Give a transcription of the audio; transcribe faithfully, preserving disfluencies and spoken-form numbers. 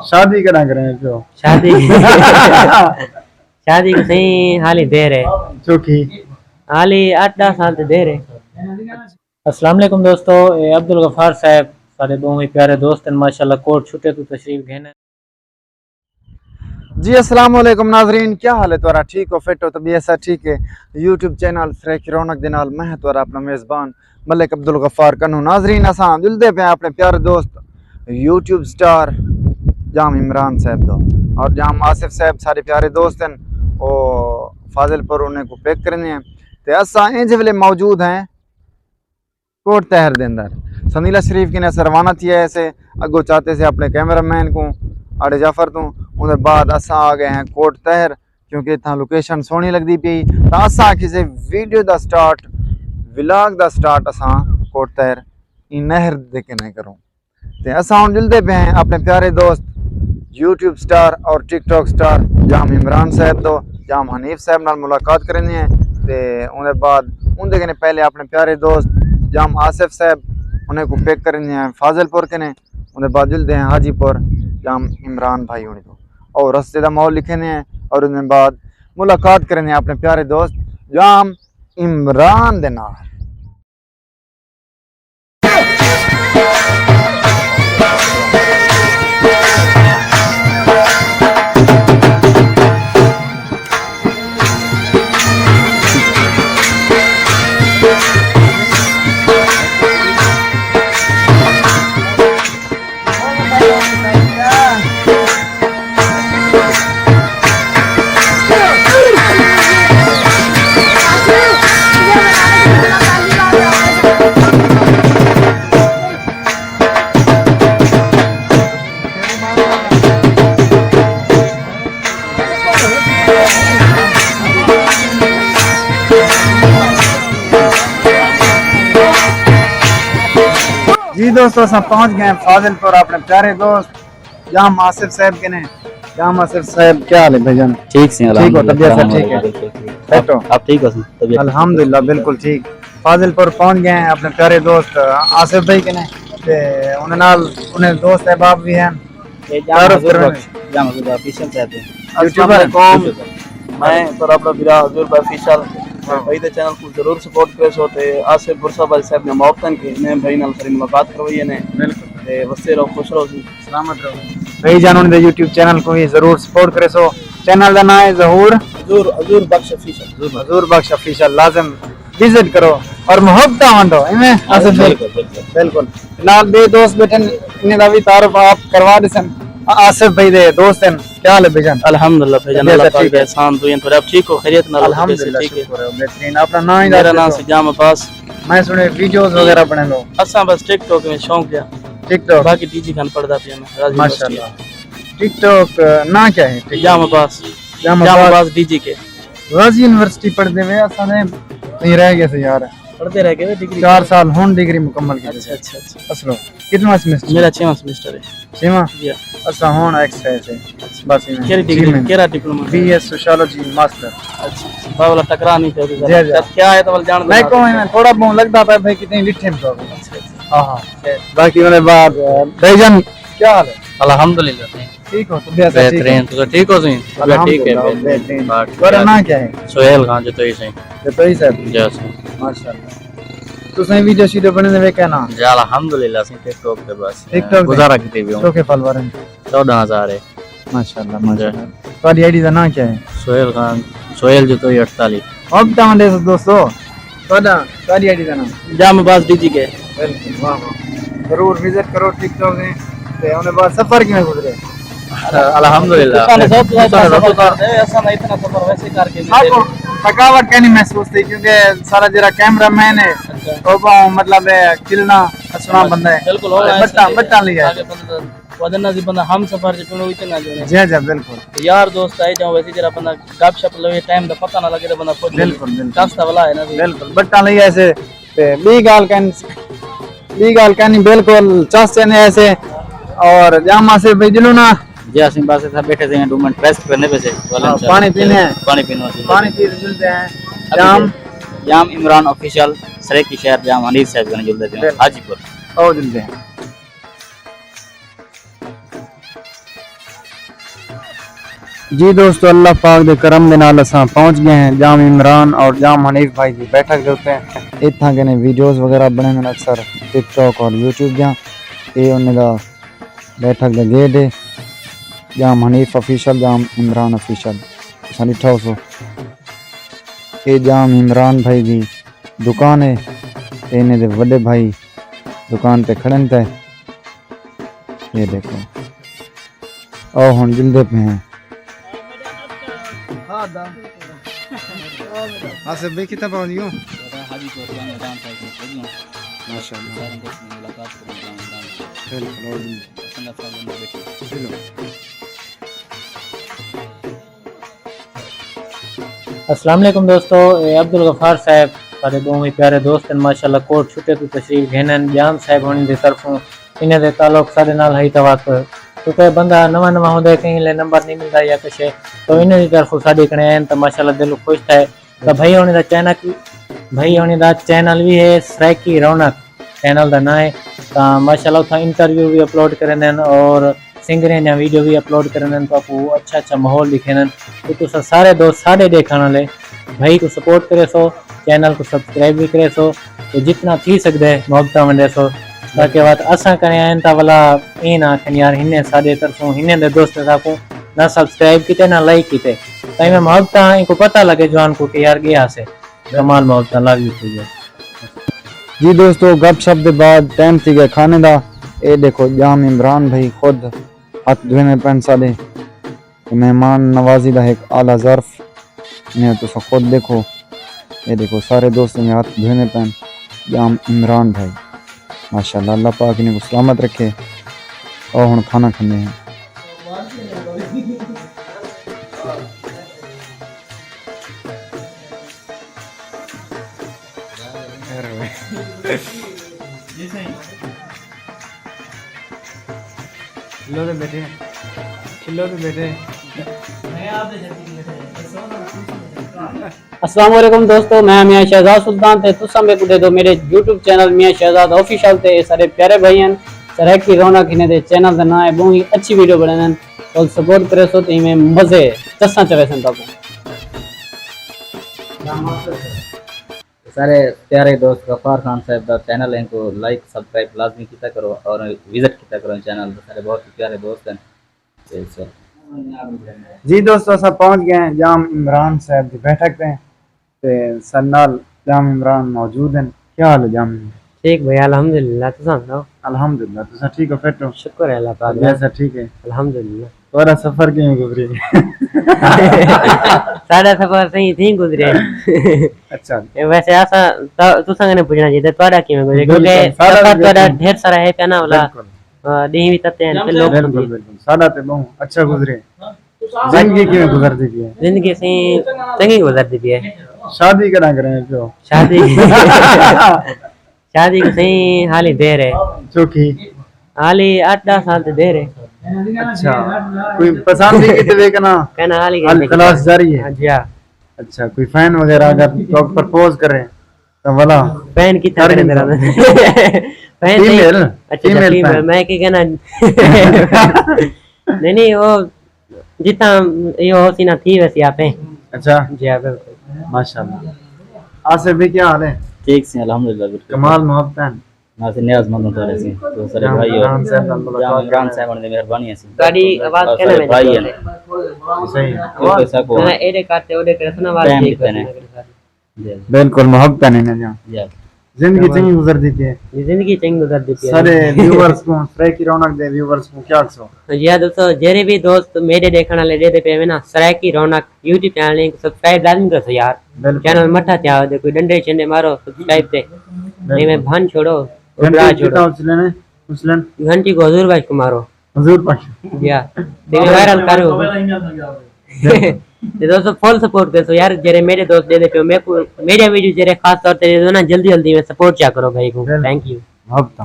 شادی کݙاں کریں جو؟ شادی، شادی کوں سئیں حالی دیر ہے۔ چوکھی۔ حالی اٹھ ݙاہ سال تے دیر ہے۔ السلام علیکم دوستو، اے عبدالغفار صاحب، ساݙے ٻہوں ہی پیارے دوست ہن، ماشاءاللہ کوٹ چھٹے توں تشریف گھن آئے۔ جی السلام علیکم ناظرین، کیا حال ہے تہاݙا؟ ٹھیک ہو، فٹ ہو، طبیعت سب ٹھیک ہے؟ یوٹیوب چینل سرائیکی رونق دے نال میں ہاں تہاݙا اپݨا میزبان ملک عبدالغفار کنوں۔ ناظرین، اساں جلدے پئے ہیں اپݨے پیارے دوست یوٹیوب سٹار جام عمران صاحب دو، اور جام آصف صاحب سارے پیارے دوست ہیں، او فاضل پور انہیں کو پک کرنے ہیں۔ تے اساں انج ویلے موجود ہیں کوٹ طاہر دے اندر۔ سندیلہ شریف کنے اساں روانہ تھی آئے سے، اڳوں چاتے سے اپݨے کیمرہ مین کوں، آڑے جعفر توں۔ اوں دے بعد اساں آ ڳئے ہیں کوٹ طاہر، کیونکہ اتھاں لوکیشن سوہݨی لڳدی پئی، تاں اساں آکھیسے ویڈیو دا سٹارٹ، ولاگ دا سٹارٹ اساں کوٹ طاہر ایں نہر دے کنے کروں۔ تے اساں ہݨ جلدے پئے ہیں اپݨے پیارے دوست یوٹیوب سٹار اور ٹک ٹاک سٹار جام عمران صاحب دو، جام حنیف صاحب نال ملاقات کرݨی ہے۔ تے اوندے بعد اوندے کنے پہلے اپݨے پیارے دوست جام آصف صاحب انہیں کو پک کرݨی ہے فاضل پور کنے۔ اوندے بعد جلدے ہیں حاجی پور جام عمران بھائی ہوݨی کو، اور رستے دا ماحول لکھݨی ہے، اور اوندے بعد ملاقات کرݨی ہے اپݨے پیارے دوست جام عمران دے نال۔ جی دوستو، اساں پہنچ ڳئے ہیں فاضل پور اپݨے پیارے دوست جام آصف صاحب کنے۔ جام آصف صاحب، کیا حال ہے بھائی جان؟ ٹھیک سے، ٹھیک ہو؟ الحمدللہ، طبیعت سب ٹھیک ہے؟ بالکل ٹھیک۔ فٹ ہو؟ آپ ٹھیک ہو سر؟ طبیعت ٹھیک ہے؟ الحمدللہ، بالکل ٹھیک۔ فاضل پور پہنچ ڳئے ہیں اپݨے پیارے دوست آصف بھائی کنے، تے انہیں نال انہیں دوست احباب بھی ہیں۔ اے جام تعارف حضور کروائیں۔ بخش، جام حضور بخش آفیشل صاحب ہیں۔ السلام یوٹیوبر ہیں۔ علیکم۔ یوٹیوبر۔ میں تہاݙا اپݨا بھرا حضور بخش آفیشل۔ ہاں۔ بھائی دے چینل کو ضرور سپورٹ کریسو تے آصف برسا بھائی صاحب نے موقع دن کے میں بھائی نال ساری ملاقات کروائی نے۔ بالکل۔ تے وسدے رہو، خوش رہو۔ سلامت رہو۔ بھائی جان، انہیں دے یوٹیوب چینل کو بھی ضرور سپورٹ کریسو۔ چینل دا نام ہے ظہور۔ حضور، حضور بخش آفیشل۔ حضور بخش آفیشل، لازم وزٹ کرو اور محبتاں ونڈو، ایویں آصف بھائی؟ بالکل، بالکل۔ بالکل۔ نال ٻئے دوست ٻیٹھن، انہیں دا بھی تعارف آپ کروا ݙیسن۔ آ-، آصف بھائی دے دوست ہیں۔ کیا حال ہے بھائی جان؟ الحمدللہ بھائی جان، طبیعت اللہ پاک ٹھیک دا ہے؟ احسان، دعائیں تو آپ ٹھیک ہو، خیریت نال ہو، طبیعت الحمدللہ، ٹھیک ہے؟ شکر ہے، بہترین۔ اپݨا نام ہی میرا نام ݙسو۔ سے جام عباس۔ میں سݨے ویڈیوز وغیرہ بݨیندو۔ اساں بس ٹک ٹاک میں شوق ہے۔ ٹک ٹاک؟ باقی ڈی جی خان پڑھدا پیا میں، غازی یونیورسٹی۔ ماشاءاللہ۔ ٹک ٹاک، آ، ناں کیا ہے ٹک ٹاک؟ جام عباس۔ جام جام عباس۔ عباس ڈی جی کے۔ غازی یونیورسٹی پڑھدے وے، اساں نے کہیں رہ ڳئے سے یار۔ پڑھدے رہ ڳئے وے ڈگری؟ چار سال ہݨ ڈگری مکمل کیتی۔ اچھا، اچھا، اچھا۔ اصلو، کتنا سمسٹر؟ میرا چھواں سمسٹر ہے۔ چھواں؟ جی ہاں۔ اساں ہݨ ایکسٹرا سے۔ اچھا۔ بس ایویں۔ کیڑھی ڈگری؟ جی میں۔ کیڑھا diploma? B S sociology master. اچھا، اچھا۔ باولا ٹکرا نہیں پیا تے جی، جی۔ کیا ہے تو ول جان میں کو ایویں تھوڑا بہت لڳدا پیا بھائی کتنے ڈٹھے تو۔ اچھا، اچھا۔ ہاں، ہاں۔ خیر۔ باقی انہیں بعد، بھائی جان، کیا حال ہے؟ الحمدللہ۔ ٹھیک ہو؟ طبیعت سب ٹھیک ہے؟ بہترین، تساں ٹھیک ہو سئیں؟ طبیعت ٹھیک ہے؟ الحمدللہ، بہترین۔ بہترین۔ بس تہاݙا ناں کیا ہے؟ سہیل خان جتوئی سئیں۔ جتوئی صاحب؟ جی سئیں۔ ماشاءاللہ۔ تساں ویڈیو شیڈیو بݨیندے ویکھے نا؟ جی الحمدللہ سئیں، ٹک ٹاک تے بس ٹک ٹاک تے؟ گزارا کیتے پئے ہوں۔ چوکھے فالوور ہیں؟ چوݙاں ہزار ہے۔ ماشاءاللہ، جی۔ ماشاءاللہ۔ تہاݙی آئی ڈی دا ناں کیا ہے؟ سہیل خان، سہیل جتوئی اٹھتالی۔ اب تاں ݙیسو دوستو، تہاݙا، تہاݙی آئی ڈی دا ناں؟ جام عباس ڈی جی کے۔ بالکل، واہ واہ۔ ضرور وزٹ کرو ٹک ٹاک تے، تے انہیں بعد سفر کیویں گزرے؟ الحمدللہ۔ تساں نے سب، تساں نے سفر کردے، اساں نے اتنا سفر ویسے کر کے نہیں ساکوں تھکاوٹ کہیں نہیں محسوس تھی، کیونکہ سارا جیڑھا کیمرہ مین ہے، اچھا۔ او بہوں مطلب ہے، کھلݨا ہسݨا بندہ ہے۔ بالکل، ہو رہا ہے، بٹاں، صحیح ہے۔ بٹاں لئی آئے۔ آگے بندہ وزن نہ سی بندہ ہم سفر چ پینو اتنا جو ہے۔ جی، جی، بالکل۔ یار دوست آئے جاؤ ویسے جیڑھا بندہ گپ شپ لوے، ٹائم دا پتہ نہ لگے تے بندہ پہنچ ویندے۔ بالکل، بالکل۔ چس دا ولا ہے نا جی۔ بالکل، بٹاں لئی ایسے تے ٻئی ڳالھ کائنی، ٻئی ڳالھ کائنی، بالکل چس چیندے ایسے۔ اور جام آصف بھائی جلو نا۔ جی، اسیں بس اتھاں ٻیٹھے سے، ݙو منٹ ریسٹ کرݨے پئے سے۔ ہاں، پاݨی پینے ہیں۔ پاݨی پینے ہیں۔ پاݨی پی کے جلدے ہیں۔ ابھی جام۔ جام عمران آفیشل، سرائیکی شہر جام حنیف صاحب کنے جلدے پئے ہیں۔ بالکل۔ حاجی پور۔ او جلدے ہیں۔ جی دوستو، اللہ پاک دے کرم دے نال اساں پہنچ ڳئے ہیں ڄام عمران اور ڄام حنیف بھائی دی بیٹھک دے اتے۔ اتھاں کنے ویڈیوز وغیرہ بݨیندن اکثر ٹک ٹاک اور یوٹیوب دیاں۔ اے انہیں دا بیٹھک دا گیٹ ہے، ڄام حنیف آفیشل، ڄام عمران آفیشل۔ تساں ݙٹھا ہوسو، اے ڄام عمران بھائی دی دکان ہے، تے انہیں دے وݙے بھائی دکان تے کھڑن تے۔ اے ݙیکھو، او ہݨ ڄلدے پئے ہیں۔ آصف بھائی کتنا پہنچ گئے ہو؟ ماشاءاللہ۔ بالکل، اور بھی۔ چلو۔ السلام علیکم دوستو، اے عبدالغفار صاحب ساݙے ٻہوں ہی پیارے دوست ہن، ماشاءاللہ کوٹ چھٹے توں تشریف گھن ہن۔ ڄام صاحب ہوݨی دی طرفوں انہیں دے تعلق ساݙے نال ہئی تواتر، کیونکہ بندہ نواں نواں ہوندے، کہیں لے نمبر نہیں ملدا یا کچھ ہے، تو انہیں دی طرفوں ساݙے کنے آئن تو ماشاءاللہ دل خوش تھئے۔ تو بھائی ہوݨی دا چینل، بھائی ہوݨی دا چینل بھی ہے سرائیکی رونق، چینل دا ناں ہے۔ تاں ماشاءاللہ اتھاں انٹرویو بھی اپلوڈ کریندن اور سنگریں دیاں ویڈیو بھی اپلوڈ کریندن، تہاکوں اچھا اچھا ماحول ݙکھیندن۔ تے تساں سارے دوست ساݙے ݙیکھݨ والے بھائی کوں سپورٹ کریسو، چینل کوں سبسکرائب بھی کریسو، تے جتنا تھی سڳدے محبتاں ونڈیسو، تاکہ وت اساں کنے آئن تاں ولا ایں نہ آکھن یار ہنے ساݙے طرفوں، ہنے دے دوست ساکوں نہ سبسکرائب کیتے نہ لائک کیتے۔ تاں ایویں محبتاں اینکوں پتہ لڳے جوان کوں کہ یار ڳیا سے۔ کمال محبتاں، لو یو ٹو یو۔ جی دوستو، گپ شپ دے بعد ٹائم تھی ڳیا کھانے دا۔ اے ݙیکھو ڄام عمران بھائی خود ہتھ دھویندے پئن ساݙے۔ تے مہمان نوازی دا ہک اعلیٰ ظرف، انہیں تساں خود ݙیکھو۔ اے ݙیکھو سارے دوست انہیں ہتھ دھویندے پئن۔ ڄام عمران بھائی، ماشاءاللہ، اللہ پاک انہیں کوں سلامت رکھے۔ او ہݨ کھانا کھاندے ہیں۔ کھلو تے بیٹھے، کھلو تے بیٹھے۔ السلام علیکم دوستو، میں میاں شہزاد سلطان تے تساں میکوں ݙیدھو میݙے یوٹیوب چینل میاں شہزاد آفیشل تے۔ اے ساݙے پیارے بھائی ہن، سرائیکی رونق ہنے دے چینل دا ناں ہے، ٻہوں ہی اچھی ویڈیو بݨیندن، فل سپورٹ کریسو تے ایویں مزے چساں چویسن تہاکوں۔ سارے پیارے دوست غفار خان صاحب دا چینل ہے، کو لائک سبسکرائب لازمی کیتا کرو اور وزٹ کیتا کرو چینل تے۔ سارے بہت ہی پیارے دوست ہیں۔ تے سر۔ جی دوستو، اساں پہنچ ڳئے ہیں ڄام عمران صاحب دی بیٹھک تے، تے ساݙے نال ڄام عمران موجود ہیں۔ کیا حال ہے ڄام عمران؟ ٹھیک بھائی، الحمدللہ، تساں سݨاؤ؟ الحمدللہ، تساں ٹھیک ہو، فٹ ہو؟ شکر ہے اللہ پاک دا۔ طبیعت سب ٹھیک ہے؟ الحمدللہ۔ تہاݙا سفر کیویں گزری؟ ساݙا سفر صحیح تھی گزرے۔ اچھا۔ اے ویسے اساں تا-، تساں کنے پچھݨا چاہیدا، تہاݙا کیویں گزرے؟ بالکل، کیونکہ ساݙا سفر بھی تہاݙا بہترین۔ ڈھیر سارا ہے پیا نا، ولا، بالکل۔ آ، ݙینہہ وی تتے ہن تے لوک بالکل، بھی۔ بالکل۔ ساݙا تے ٻہوں اچھا گزرے۔ زندگی کیویں گزردی پئی ہے؟ زندگی سئیں چنڳی گزردی پئی ہے۔ شادی کݙاں کریں پیو؟ شادی، شادی کوں سئیں حالی دیر ہے۔ چوکھی؟ حالی اٹھ ݙاہ سال تے دیر ہے۔ اچھا، کوئی پسند ہی کیتے وے کہ نہ؟ کہنا حالی حالی کیتے؟ تلاش جاری ہے؟ ہاں جی، ہاں۔ اچھا، کوئی فین وغیرہ اگر تو پرپوز کرے؟ تاں ولا فین کتھاں کر کرے گھنسو؟ میرا؟ فین نہیں۔ فیمیل؟ اچھا، اچھا، فیمیل فین۔ فین۔ میں کی کہنا؟ نہیں، نہیں، وہ جتنا یہ ہو سی نا تھی ویسی آپ ہیں۔ اچھا۔ جی ہاں، بالکل۔ ماشاءاللہ۔ آصف بھائی، کیا حال ہے؟ ٹھیک سی، الحمدللہ، بالکل۔ کمال محبت ہے۔ ناصر نیاز مندوں تارے سی، تو سارے بھائی ہو۔ عمران صاحب نال ملاقات عمران صاحب نے مہربانی ہے سی۔ گاڑی آواز سارے کہنا بھائی ہیں۔ صحیح۔ کیونکہ ساکوں میں ایڈے کرتے، اوڈے کرتے نا، آواز ٹائم دیکھ کتنے؟ جی۔ بالکل، محبت ہے نا جان۔ جی۔ زندگی چنگی گزردی پئی ہے۔ جی، زندگی چنگی گزردی پئی ہے۔ سارے ویورز کو، سرائیکی رونق دے ویورز کو کیا آکھسو؟ جی ہاں دوستو، جیڑھے بھی دوست میݙے ݙیکھݨ والے ݙیہدے پئے وے نا، سرائیکی رونق یوٹیوب چینل لنک سبسکرائب لازمی کرو یار۔ بالکل۔ چینل مٹھا تھیا ہوندے، کوئی ݙنڈے شنڈے مارو سبسکرائب تے۔ بالکل۔ ایویں بھن چھوڑو، گھنٹی ابھرا چھوڑو۔ کتنا اچلن ہے؟ اچلن۔ گھنٹی کو حضور بھائی کو مارو۔ حضور پاک۔ جی ہاں۔ تے وائرل کرو۔ تے دوستو فل سپورٹ کرسو یار، جیڑھے میݙے دوست ݙیہدے پئے، میکوں، میݙے ویڈیو جیڑھے خاص طور تے ݙیہدو نا، جلدی جلدی میں سپورٹ چا کرو بھائی کو۔ بالکل۔ Think U. محبت۔